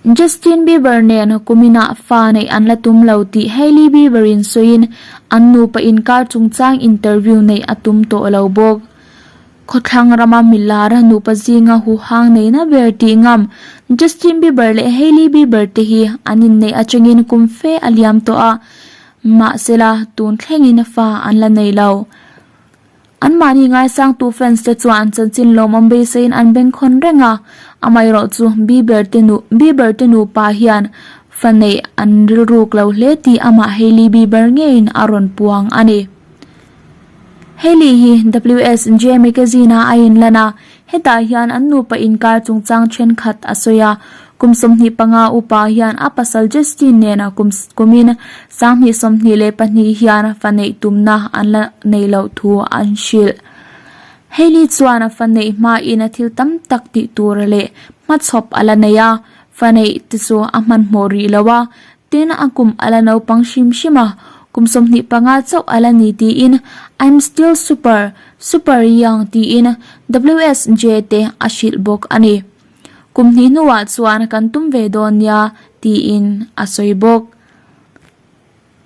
Justin Bieber nen kuminah fa neih an la tum lo tih Hailey Bieber-in sawiin an nupa inkar chungchang interview neih a tum tawh lo bawk. Khawthlang rama milar nupa zinga huhang neihna ber tih ngam Justin Bieber leh Hailey Bieber te hi an inneih atangin kum fe a liam tawh a, mahsela tun thlengin fa an la nei lo. Anmahni ngaisangtu fans te chuan an chanchin lawmawm beiseiin an bengkhawn reng a, amaherawh chu Bieber te nu Bieber te nupa hian fa neih an rilruk lo hle tih amah Hailey Bieber ngeiin a rawn puang a ni. Hailey hi WSJ magazine ah a inlan a, hetah hian an nupa inkar chungchang thenkhat a sawi a, kum 25 upa hian a pasal Justin nena kum kumin 2022 hian fa neih tumna an la nei loh thu an hrilh. Hailey chuan fa neih hmain a thil tam tak tih tur leh hmachhawp a la nei a, fa neih te chu a hmanhmawh rih lo a, Tin, a kum a la naupang hrim hrim a, kum 25 chauh a la ni tiin I'm still super, super young tiin WSJ te a hrilh bawk a ni. Kum hnih hnuah chuan kan tum ve dawn nia tiin a sawi bawk.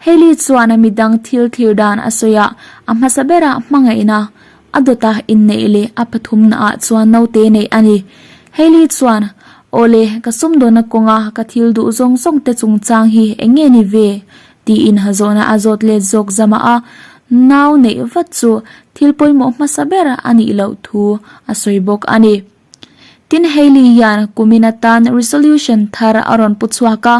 Hailey chuan midang thil thlir dan a sawi a, a hmasa berah hmangaihna a dawta inneih leh a pathumnaah chuan naute neih a ni. Hailey chuan Awle, ka sumdawnna kawnga ka thil duh zawng zawng te chungchang hi eng nge ni ve? tiin zawhna a zawt let zawk zama a, nau neih vat chu thil pawimawh hmasa ber a nih loh thu a sawi bawk a ni. Tin, Hailey hian kumin atan resolution thar a rawn pu chhuak a,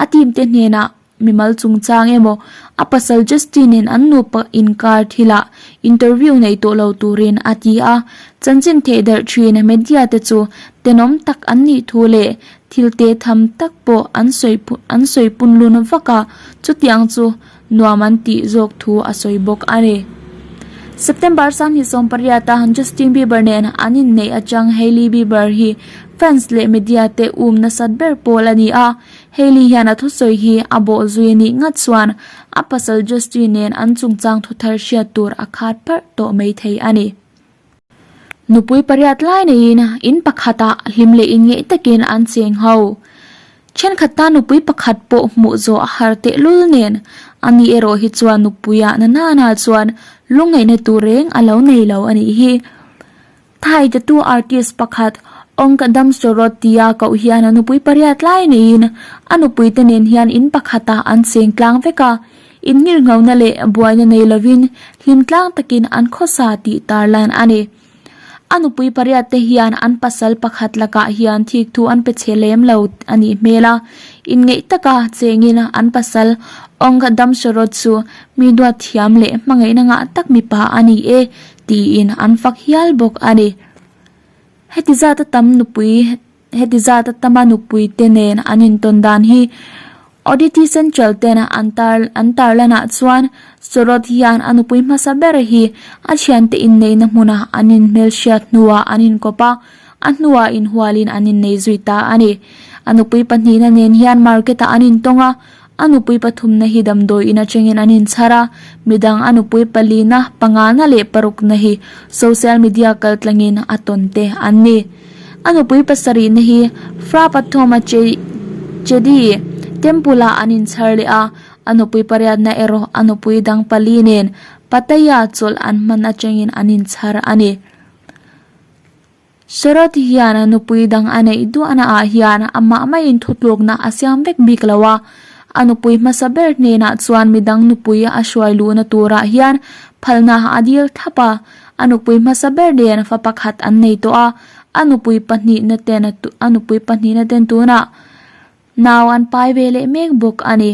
a team te hnenah Mimal chungchang emaw a pasal Justin-in an nupa inkar thilah interview nei tawh lo turin a ti a, chanchin theh derh thin media te chu tenawm tak an nih thu leh thil te tham tak pawh an sawi an sawi punlun vak a, chutiang chu nuam an tih zawk thu a sawi bawk a ni. September 28 a Justin Bieber nen an inneih atang Hailey Bieber hi fans leh media te um nasat ber pawl a ni a, Hailey hian a thusawi hi a bawh zui anih ngat chuan a pasal Justin nen an chungchang thuthar hriat tur a khat pharh tawh mai thei a ni. Nupui pariat lai neiin in pakhatah hlim leh inngeih takin an cheng ho. Thenkhat tan nupui pakhat pawh hmuh zawh a har tehlul nen ani erawh hi chuan nupuia na nana chuan lungngaihna tur reng a lo nei lo a nih hi. Thai tattoo artist pakhat Ong Damsorot tia koh hian a nupui pariat lai neiin a nupui te nen hian in pakhatah an cheng tlang vek a, in nghirngona leh buaina nei lovin hlim tlang takin an khawsa tih tarlan a ni. A nupui pariat te hian an pasal pakhat lakah hian thikthu an pe chhe lem lo a nih hmel a, inngeih taka chengin an pasal Ong Damsorot chu mi duat thiam leh hmangaihna ngah tak mipa a ni e Tiin an fak hial bawk a ni. Heti zata tam nupui heti zata tama nupui te nen an intawn dan hi Oddity Central ten an tar an tarlanah chuan Sorot hian a nupui hmasa ber hi a thiante inneihna hmunah an inhmelhriat hnuah an inkawp a, a hnuah inhualin an innei zui ta a ni. A nupui pahnihna nen hian market-ah an intawng a, A nupui pathumna hi damdawi in atangin an inchhar a, midang a nupui palina, pangana leh parukna hi social media kaltlangin a tawn te an ni. A nupui pasarihna hi Phra Pathoma Chedi Temple ah an inchhar leh a, a nupui pariatna erawh a nupui dang pali nen Pattaya chawlh an hman atangin an inchhar a ni. Sharad hian nupui dang a neih duahna ah hian amah maiin thutlukna a siam vek bik lo a, a nupui hmasa ber hnenah chuan midang nupui a hruai luhna turah hian phalna a dil thlap a, a nupui hmasa ber nen fa pakhat an nei tawh a, a nupui pahnihna ten a nupui pahnihna ten tunah Nau an pai ve leh mek bawk a ni.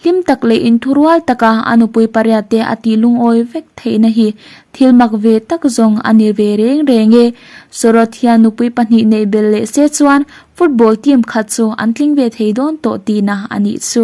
Hlim tak leh inthurual taka a nupui pariat te a tih lungawi vek theihna hi thil mak ve tak zawng a ni ve reng reng e. Sawrawt hian nupui pahnih neih belh leh se chuan football team khat chu an tling ve thei dawn tawh tihna a nih chu.